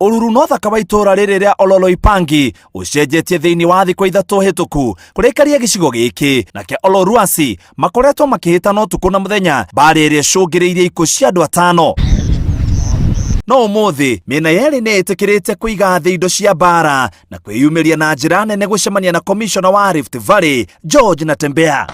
Ũruru na ũthaka wa itũũra rĩrĩ rĩa Ololoipangi ũcenjetie thĩinĩ wa thikũ 3 hĩtũku kũrĩa aikari a gĩcigo gĩkĩ na kĩa Oloruasi makoretwo makĩhĩtana ũtukũ na mũthenya, mbaara ĩrĩa ĩcũngĩrĩirie ikuũ cia andũ 5. No ũmũthĩ mĩena yerĩ nĩ ĩtĩkĩrĩte kũiga thĩ indo cia mbaara na kwĩyumĩria na njĩra nene gũcemania na komishona wa Rift Valley George Natembeya.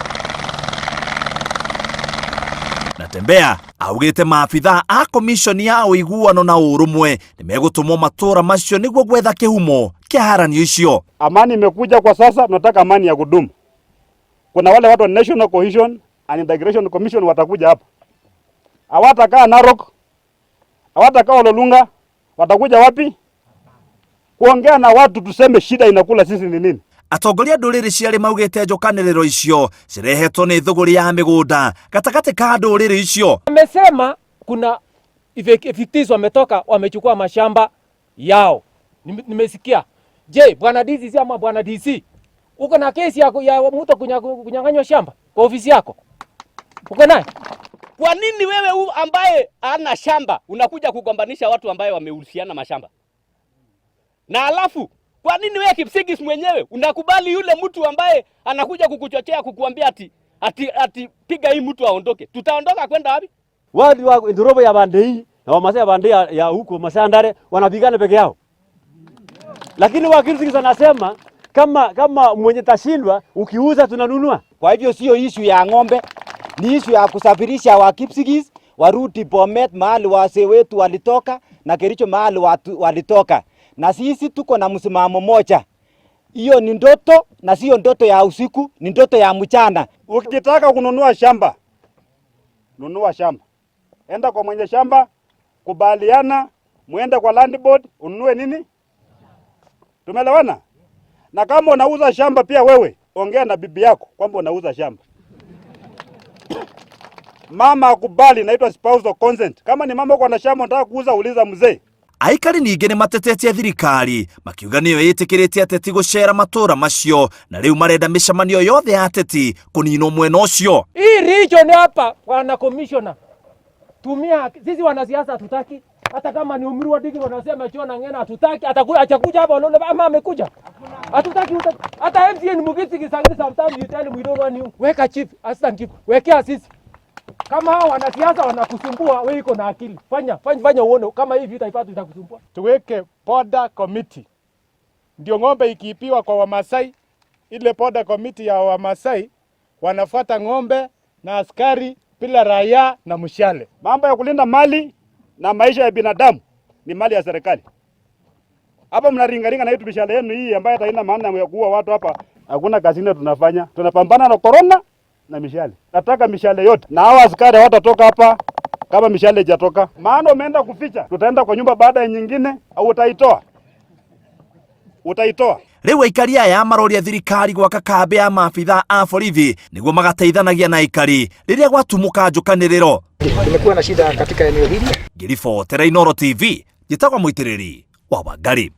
Natembeya augĩte maabithaa a komishoni ya ũiguano na ũrũmwe nĩ megũtũmwo matũũra macio nĩguo gwetha kĩhumo kĩa haranio icio. Amani imekuja kwa sasa, tunataka amani ya kudumu. Kuna wale watu wa National Cohesion and Integration Commission watakuja hapa. Hawatakaa Narok, hawatakaa Ololunga, watakuja wapi? Kuongea na watu tuseme shida inakula sisi ni nini. Atongoria ndũrĩrĩ ciarĩ maugĩte njũkanĩrĩro icio cirehetwo nĩ thũgũrĩ ya mĩgũnda gatagatĩ ka ndũrĩrĩ icio. Amesema kuna evictees wametoka wamechukua mashamba yao. Nimesikia. Je, bwana DCC ama bwana DC, uko na kesi ya mtu kunyang'anywa shamba kwa ofisi yako? Uko naye? Kwa nini wewe ambaye ana shamba unakuja kugombanisha watu ambaye wamehusiana mashamba? Na alafu kwa nini wewe Kipsigis mwenyewe unakubali yule mtu ambaye anakuja kukuchochea kukuambia ati piga hii mtu aondoke? Tutaondoka kwenda wapi? Watu wa Ndorobo ya Bandei na Wamasai ya Bandei ya huko Masandare wanapigana peke yao. Lakini wa Kipsigis anasema kama mwenye tashindwa ukiuza tunanunua. Kwa hivyo sio issue ya ng'ombe, ni issue ya kusafirisha wa Kipsigis warudi Bomet mahali wazee wetu walitoka na Kericho mahali watu walitoka. Na sisi tuko na msimamo moja. Hiyo ni ndoto na sio ndoto ya usiku, ni ndoto ya mchana. Ukitaka kununua shamba, nunua shamba. Enda kwa mwenye shamba, kubaliana, muende kwa land board, ununue nini? Tumeelewana? Na kama unauza shamba pia wewe, ongea na bibi yako kwamba unauza shamba. Mama akubali, inaitwa spousal consent. Kama ni mama uko na shamba unataka kuuza, uliza mzee. Aikari ningĩ nĩ matetetie thirikari makiuga nĩyo ĩtĩkĩrĩtie ateti gũcera matũũra macio na rĩu marenda mĩcemanio yothe ya ateti kũninwo mwena ũcio. Hii region hapa bwana commissioner, tumia sisi wanasiasa hatutaki, hata kama ni Umri wa Digi wanasema Chona Ng'eno hatutaki, atakuja atakuja hapa unaona ama amekuja. Hatutaki, hata MCA ni Mugisi Kisangani, sometimes you tell him we don't want you. Weka chief, assistant chief, wekea sisi. Kama hao wanasiasa wanakusumbua, wewe iko na akili. Fanya, fanya, fanya uone kama hii vita ipatu itakusumbua. Tuweke border committee. Ndio ng'ombe ikiipiwa kwa Wamasai, ile border committee ya Wamasai wanafuata ng'ombe na askari bila raia na mshale. Mambo ya kulinda mali na maisha ya binadamu ni mali ya serikali. Hapa mnaringaringa na hii mishale yenu hii ambayo haina maana ya kuua watu hapa. Hakuna kazi ile tunafanya. Tunapambana na corona na mishale. Nataka mishale yote. Na hawa askari hawatatoka hapa kama mishale haijatoka. Maana umeenda kuficha. Tutaenda kwa nyumba baada ya nyingine au utaitoa? Utaitoa. Rĩu aikari aya maroria thirikari gwaka kambĩ ya maabithaa a borithi nĩguo magateithanagia na aikari rĩrĩa gwatumũka njũkanĩrĩro. Tumekuwa na shida katika eneo hili. Ngĩribotera Inooro TV, njĩtagwo Mũitĩrĩri wa Wangari.